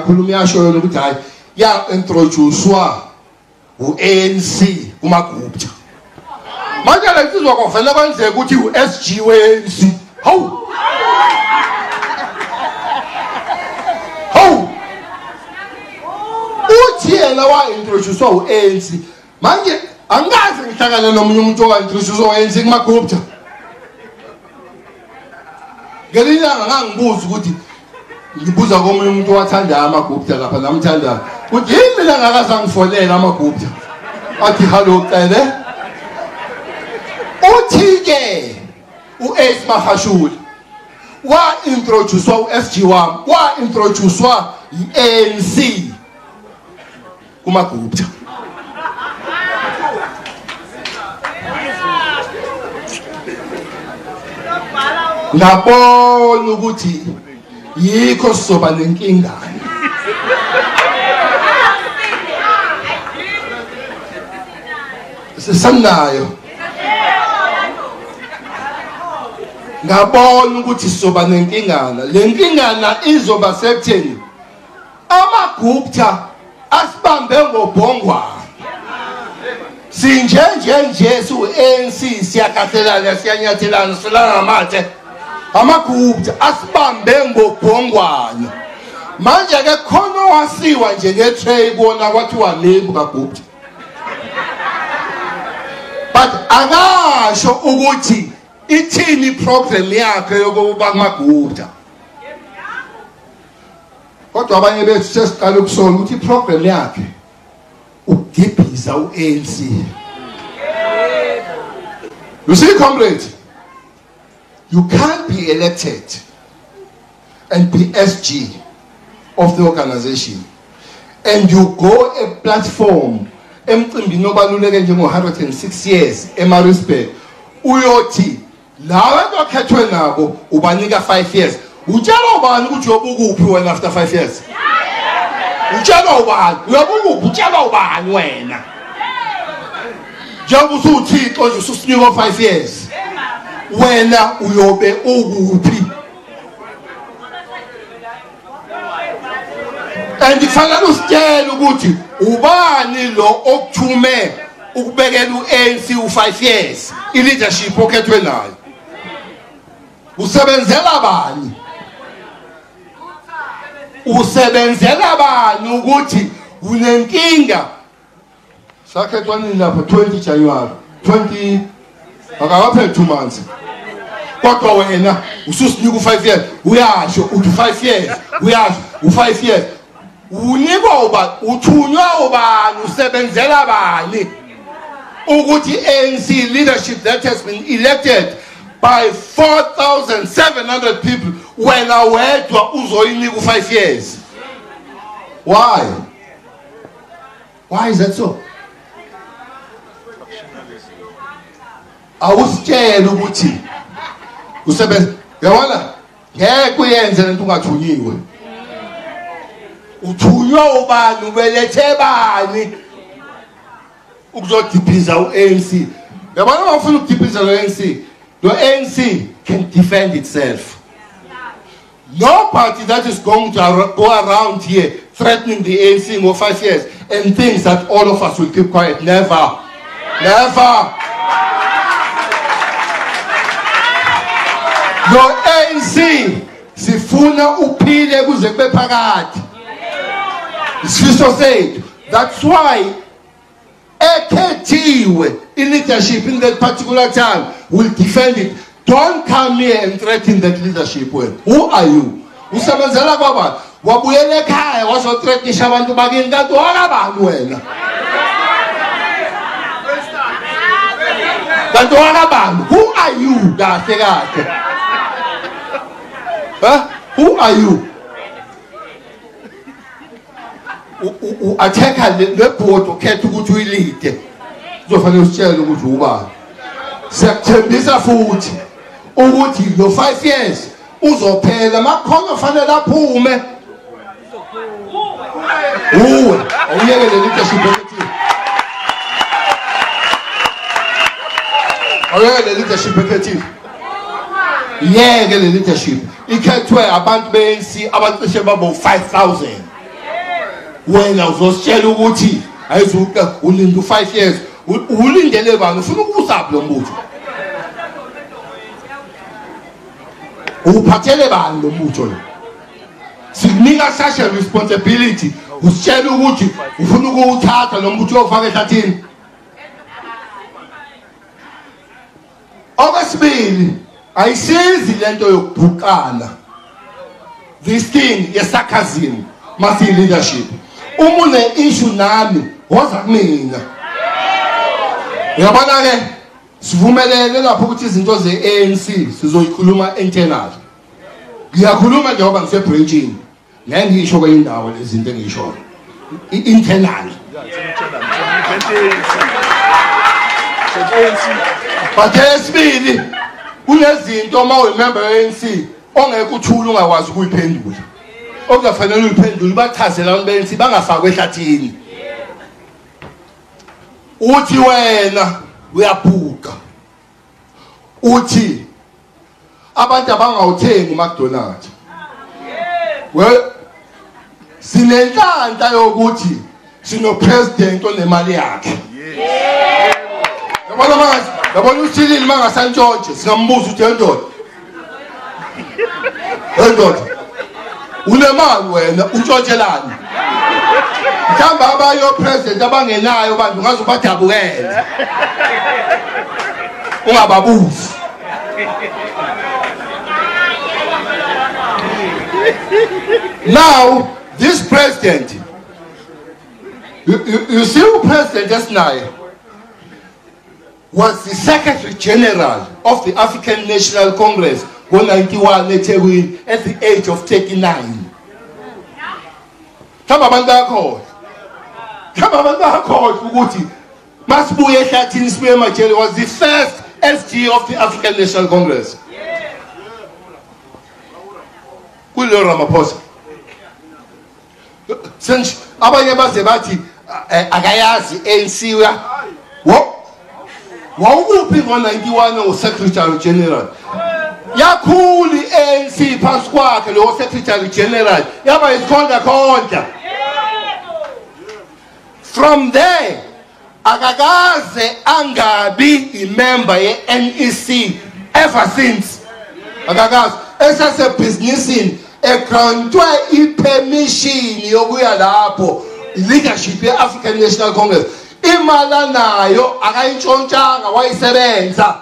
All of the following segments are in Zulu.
yakhuluma yasho yona ukuthi hayi ya introducewa u-ANC kumaGupta. Manje le nsizwa kwavele kwenzeka ukuthi u-SG we-ANC. Hawu! Hawu! Uthi yena wa-introducewa u-ANC. Manje angikaze ngihlangane nomunye umuntu owa-introducewa u-ANC kumaGupta. Ngelinye ilanga ngangibuza ukuthi ngibuza komunye umuntu owathanda amaGupta lapha namthandayo ukuthi yini mina ngakaze angifonele amaGupta, athi hallo Cele. Uthi-ke u-Ace Magashule wa-introducewa u-SG wami, wa-introducewa i-ANC kumaGupta. Ngabona ukuthi yikho sizoba nenkinga. Sisanayo. Ngabona ukuthi sizoba nenkingana. Le nkingana izoba sekutheni amaGupta asibambe ngobhongwana. Sinje nje nje su-ANC siyakhathelana, siyanyathelana, silana ngamathe. AmaGupta asibambe ngobhongwana. Manje ke khona wasiwa nje ngetray kuona kwathiwa lembu kaGupta. But akasho ukuthi ithini program yakhe yokuba kumaGupta. Kodwa abanye bethu sesiqala ukusola ukuthi iprogram yakhe ukugibhiza u-ANC. You see, comrade, you can't be elected and be SG of the organization and you go a platform emcimbini obaluleke njengo 106 years eMaritzburg, uyothi laba okhethwe nabo ubanika 5 years. Utshela ubani ukuthi uyobukuphi wena after 5 years? Utshela ubani? Uyobukuphi? Utshela ubani wena? Njengoba usuthixo nje ususinika 5 years, wena uyobe ukuphi? And kufanele usitshele ukuthi ubani lo okuthume ukubekela u-ANC u-5 years i-leadership okhethwe nayo. Usebenzela bani? Usebenzela bani ukuthi unenkinga? Sakhethwa nini lapha? 20 January 20, akakapheli 2 months. Kodwa wena ususinika u-5 years, uyasho uthi 5 years, uyasho u-5 years. Unikwa ubani? Uthunywa ubani? Usebenzela bani? Ukuthi ANC leadership that has been elected by 4,700 people, wena wedwa uzoyinika u-5 years. Why? Why is that so? Awusitshele ukuthi usebenza, yabona ngeke uyenze lento ungathunyiwe. Uthunywa ubani? Ubelethe bani ukuzodiphiza u-ANC? Yabona uma ufuna ukudiphiza lo ANC, the ANC can defend itself. Nobody that is going to go around here threatening the ANC in 5 years and thinks that all of us will keep quiet. Never. Never. Lo ANC sifuna uphile kuze kube phakathi. Isifiso sethu. That's why ekhethiwe in leadership in that particular time will defend it. Don't come here and threaten that leadership. Who are you? Usebenzela kwabani? Wabuyela ekhaya wazothreatenisha abantu bakini kanti wakabani wena? Kanti wakabani? Who are you? Kahle kahle. Huh? Who are you? U-attack-a le board ukhetha ukuthi uyilide. Uzofanele usitshele ukuthi ubani. Siyakuthembisa futhi ukuthi lo 5 years uzophela, makhono fanele aphume. Uwe, awuyeke le leadership ekhethiwe. Awuyeke le leadership ekhethiwe. Yeke le leadership ikhethwe abantu be-ANC abacishe babo 5,000. Wena uzositshela ukuthi ayizuka ulinda u5 years, ulindele bani? Ufuna ukusaphi lo mbutho? Uphathele bani lo mbutho lo? Sikunika such a responsibility, usitshela ukuthi ufuna ukuwuthatha lo mbutho uyofaka ehlathini. Okwesibili, ayisizi lento yokubhuqana. This thing ye-sarcasm masi leadership. Uma une-issue nami, woza kumina. Uyabona ke, sivumelene lapho ukuthi izinto ze-ANC sizoyikhuluma internal. Ngiyakhuluma njengoba ngisebranchini, ngeke ngisho kwenye indawo lezi zinto engiyishoyo. Internal. But esibili kunezinto uma uyimember ye-ANC ongeke uthule ungakwazi ukuyiphendula. Okufanele uyiphendule bachazele abantu be-ANC bangafakwe ehlathini. Uthi wena uyabhuka, uthi abantu abangawuthengi uMcDonald's. Well, sinenhlanhla yokuthi sino president onemali yakhe. Yabona manje, yabona uthilile mangasantshontshe, singambuza uthi endoda. Endoda, unemali wena, utshontshelani? Mhlawumbe abayo president abangenayo bantu ngaze ubadabukele. Ungababuzi. Now, this president, you see who President esinaye was the Secretary General of the African National Congress ngo-91 eThekwini at the age of 39. Mhlawumbe abantu bayakhohlwa. Mhlawumbe abantu bayakhohlwa ukuthi masibuye ehlathini sibuye emajele was the first SG of the African National Congress. Kulo Ramaphosa. Abanye baze bathi akayazi ANC uya. Wawukuphi ngo-91 uSecretary General? Yakhula i-ANC phansi kwakhe lo Secretary General, yaba isikhondla khondla. From there akakaze angabi imember ye-NEC ever since. Akakaze esasebhizinisini egrantwe i-permission yokuya lapho leadership ye-African National Congress. Imali anayo akayintshontshanga, wayisebenza.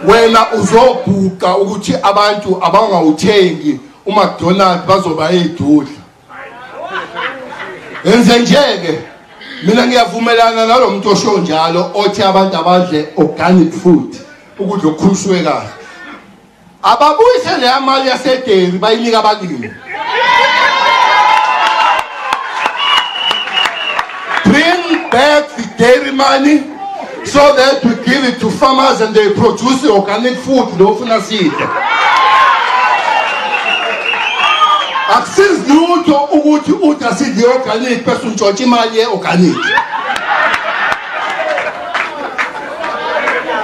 Wena uzobhuka ukuthi abantu abangawuthengi uMcDonald's bazoba edudla. Enze nje ke, mina ngiyavumelana nalo muntu osho njalo othi abantu abadle organic food, ukudla okukhuliswe kahle. Ababuyise leya mali yasedairy bayinika abalimi. Bring back the dairy money so that we give it to farmers and they produce the organic food lo ufuna sidle. Akusizi lutho ukuthi uthi asidle organic bese untshontsha imali ye-organic.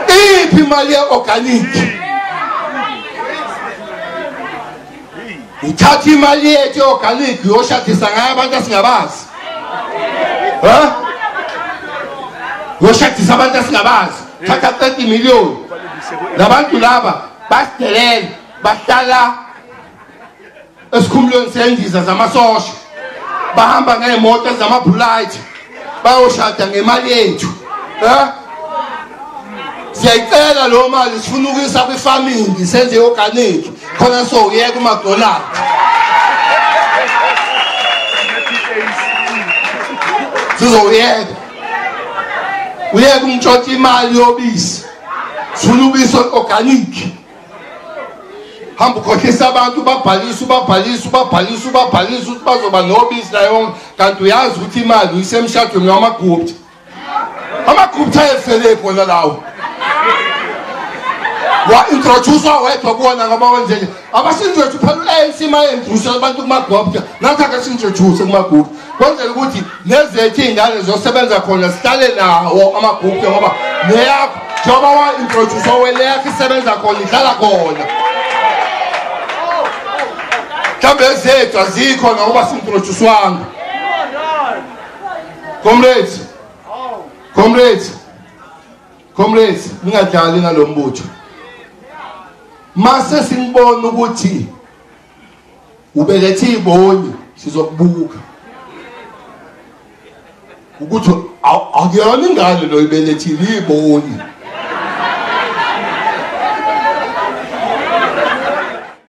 Iphi imali ye-organic? Uthatha imali yethu ye-organic uyoshadisa ngayo abantu asingabazi. Ha? Uyoshadisa abantu asingabazi. Thatha 30 million. Labantu laba basidelele, bahlala esikhumulweni sendiza zamasosha, bahamba ngey'moto ezamabhulayithi, bayoshada ngemali yethu. Siyayicela leyo mali, sifuna ukuyisa kwi-farming senze i-organic khona sowuyeka uMcDonald's. Sizowuyeka, uyeke umtshontsha imali yobisi, sifuna ubisi organic. Hamba ukhohlisa abantu, ubabhalise ubabhalise ubabhalise ubabhalise ukuthi bazoba nobisi la yonke, kanti uyazi ukuthi imali uyisemshadweni wamaGupta. AmaGupta ayefele khona lawo. Wa-introduce-wa wedwa kuwona ngoba wenze nje. Abasi-introduce phela u-ANC ma-introduce abantu kumaGupta, nathi akasi-introduce kumaGupta. Kwenzela ukuthi nezethu iy'ngane ziyosebenza khona sihlale nawo amaGupta, ngoba neyakho njengoba wa-introduce wena yakho isebenza khona, ihlala khona. Mhlawumbe ezethu azikho ngoba sintroducewanga. Comrades, comrades, comrades, ningadlali ngalombutho. Mase sinibona ukuthi ubelethe iboni, sizokubuka ukuthi akuyona ingane lo ibelethile iboni.